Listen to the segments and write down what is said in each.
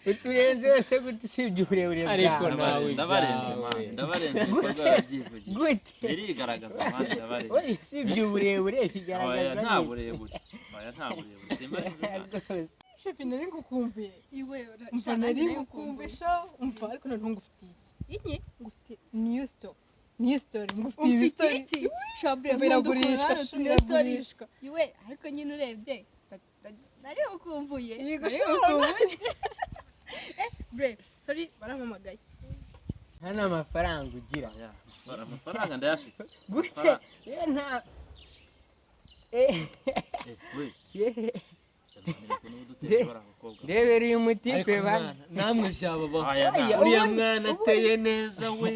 Uturenze wese gute usibye uburebure bwawe? Ariko nawe Ndabarenze man, ndabarenze ibikorwa barabyivugira. Gute? Birigaragaza man, ndabarenze. Oya, usibye uburebure Oya, bigaragazwa nta n'iki? burebure. Oya, nta burebure. Simba Rwose. Shefi, nari ngukumbuye. Iwe. Umva, nari ngukumbuye sha. Umva, ariko noneho ngufitiye iki? Iki? Ngufitiye new story, new story ngufitiye. Umfitiye Story. iki? Shabure, Umva, iragurishwa sha, iragurishwa. Iwe, ariko nyine urebye nari ngukumbuye. Yego, Nari sha. ngukumbuye. Bre, sorry, barampamagaye. Nta n'amafaranga ugira. Oya, amafaranga ndayafite. Gute? Ye, nta eh. Eh, we. Ye. Se man, reka n'ubu duteje bari abakobwa. Ndebera uyu mutipe Ariko ba mwana, namwe byababaho. Oya, nta. Oya. Uriya mwana ateye neza we.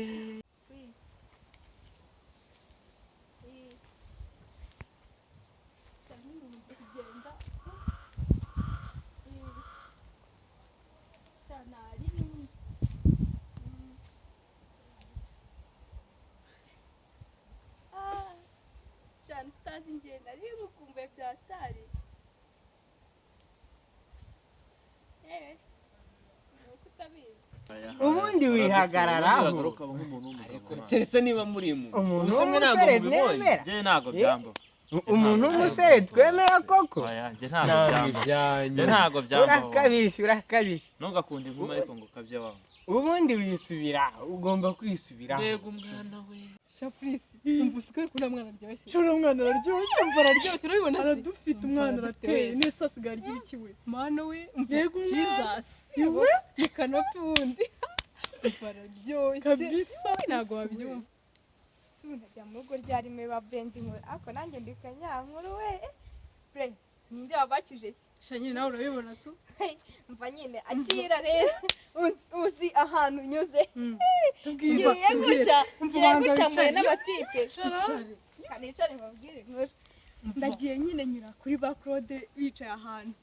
Cyane utazi ingendo, ari ngukumbuye byatari. Eh, ni uko utabizi. Oya, Ubundi oya. wihagararaho. Ubundi wagaruka nk'umuntu w'umugabo, man. Keretse niba muri mu Umuntu Ubuse mwe ntabwo w'umusore mubibonye. nemera. Njye ntabwo byambaho. Umuntu w'umusore twemera koko. Oya, njye ntabwo Namwe byambaho. Njye ibyanyu. ntabwo byambaho. Urakabisha, urakabisha. Ntugakunde inkumi ariko ngo ukabye wawe. Ubundi wisubira, ugomba kwisubiraho. Mbega umwana we. Sha Prince, umva, usigaye ko uriya mwana aryoshye. Shora, umwana araryoshye. Umva, araryoshye, urabibona se? Aradufite umwana, Umva, arateye aradufite. neza, asigaye arya ibiki we? Mana we, umva. Yego, umwana. Jesus. Iwe. Ni kanopi wundi. Umva, araryoshye. Kabisa. Ntabwo wabyumva. Si ubu ntajya mu rugo ryarimo ba bendi nkuru, ariko nanjye ndi kanyankuru we. Bre, ninde wabakije se? Sha nyine nawe urabibona tu. Mva nyine, akira rero. Uzi ahantu unyuze? Tubwire. Ngiye gutya. Umva, Ngiye ubanza gutya mpuye wicare. n'abatipe. Icare. Kanicare mbabwire inkuru. Ndagiye nyine, nyura kuri ba Claude bicaye ahantu.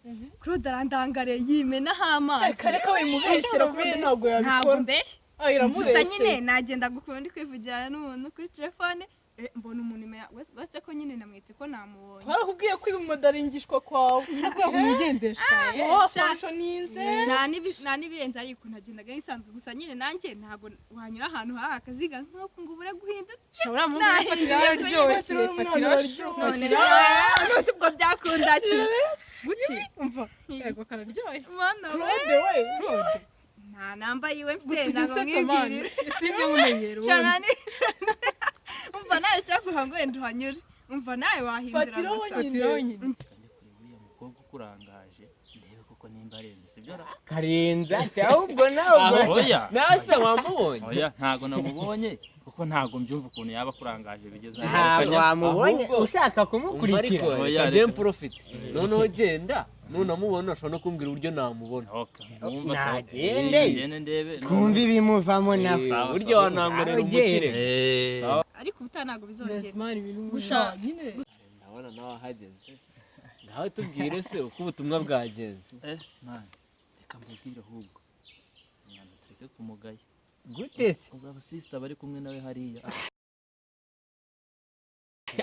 Claude arandangariye, yimenaho amazi. Reka reka, wimubeshyera, Claude ntabwo Ntabwo yabikora. mbeshya. Ah, Gusa iramubeshyera. nyine nagenda gukunda, ndi kwivugirana n'umuntu kuri telefone, mbona umuntu uretse ko nyine namwitse ko namubonye. Barakubwiye ko imudaringishwa kwawe, Nakubwiye ngo umugendeshwa. wowe fashoninze. Nta n'ibirenze, ariko nagendaga n'isanzwe. Gusa nyine nanjye ntabwo wanyura ahantu hari akaziga nk'uko ngo ubure guhindura. Shobora mu fatira, araryoshye, fatira. None rero ubwo byakunda ki guki? Umva, yego, kararyoshye. Mana we. Claude we, Claude. Nta namba yiwe mfite. Gusa Ntabwo igisetso mani. mwibwirira. Sibyo, nkumenyera ubundi. Cana umva, nawe cyaguha ngo wenda uhanyure, umva, nawe wahindura Fatiraho gusa. nyine. Fatiraho nyine. Reka njye kureba uriya mukobwa ukurangaje, ndebe koko nimba arenze, sibyo ra? Karenza ati ahubwo nawe ubwo. Oya. Nawe se wamubonye? Oya, ntago namubonye kuko ntago mbyumva ukuntu yaba akurangaje bigeze aho. Ntabwo wamubonye Ahubwo- ushaka Umva kumukurikira. ariko, Oya, reka njye reka. mprofite. Noneho genda, nunamubona ushobora no kumbwira uburyo namubona. Okay, numva sawa. Nagende. Ngende ndebe. Twumve ibimuvamo nawe. Sawa, Burya sawa. wanankorera Nawe umuti ugende. reka. Sawa. Ariko ubutaha ntabwo bizongera. Mbese mani, ibintu Gusa- nyine. Ndabona nawe ahageze. Nawe tubwire se uko ubutumwa bwagenze. Eh, man, reka mbabwire ahubwo. Mwana, tureke kumugaya. Gute se? Uzaba sister bari kumwe nawe hariya.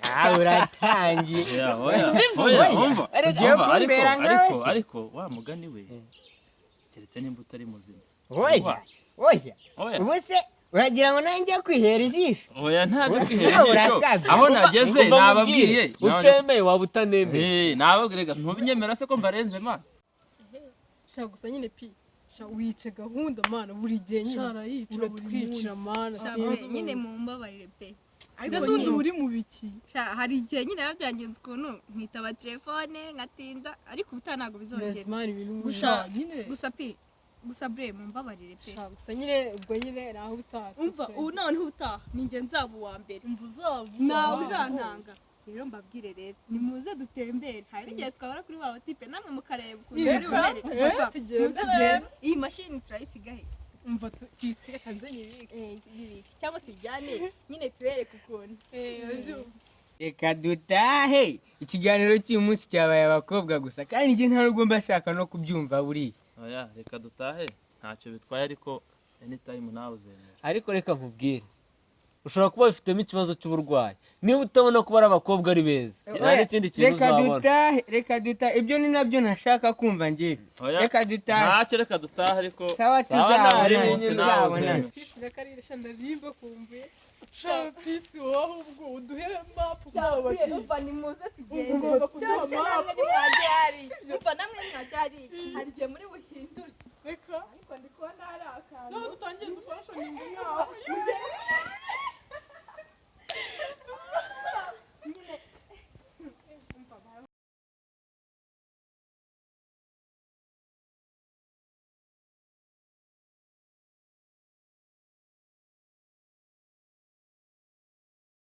Ah, uratangiye. Oya, oya, oya, umva. Ugiye Umva, ariko kumbera nkawe ariko se? ariko wa mugani we. Keretse nimba utari muzima. Oya, oya. Oya. Ubu se uragira ngo nanjye njye kwihera ijisho? Oya, ntabyo kwihera Oya, ijisho. urakabya. Aho nageze Umva nababwiye. nkubwire, utemeye waba utanemeye. Eh, nababwiye reka ntubinyemera se ko mbarenze man. Sha gusa nyine pi. Sha, wice gahunda mana, buri gihe nyine. Shara, yica buri Uratwicira munsi. mana. Sha, Sinzi bre, nyine mumbabarire pe. Ariko Mbese ubundi nyine uri mu biki? sha, hari igihe nyine biba byangenze ukuntu nkitaba telefone nkatinda, ariko ubutaha ntabwo bizongera. Mbese mani, ibintu Gusa- nyine. Gusa pi, gusa bre, mumbabarire pe. Sha gusa nyine ubwo nyine naho utaha. Umva, ubu noneho ubutaha ninjye nzaba uwa mbere. Umva, uzaba Nawe uzantanga. Rero mbabwire rero, nimuze dutembere. Hari n'igihe twabara kuri ba batipe, namwe mukareba ukuntu muri bumere. Eh, tugende. Muze tugende. Iyi mashini turayisiga he? Umva, tuyisiga kanze nyibike. Eh, bibike cyangwa tujyane nyine tubereke ukuntu. Reka dutahe. Ikiganiro cy'uyu munsi cyabaye abakobwa gusa, kandi njye nta nubwo mba nshaka no kubyumva buriya. Oya, reka dutahe. Ntacyo bitwaye, ariko anytime nawe uzemera. Ariko reka nkubwire. Ushobora kuba wifitemo ikibazo cy'uburwayi. Niba utabona ko bari abakobwa ari beza, nta n'ikindi kintu Reka uzabona. dutahe, reka dutahe, ibyo ni nabyo ntashaka kumva njye. Oya. Reka dutahe. Ntacyo, reka dutahe ariko. Sawa. Sawa, tuzabonana. nta Tuzabonana. Peace na Karire, sha ndarimba kumbuye. Sha Peace, wowe ubwo uduhe map kuri aba bakiriya. Umva, nimuze tugende. Ugomba kuduha Cyangwa map. namwe nimwajya hariya. Umva, namwe nimwajya hariya, hari igihe muri buhire.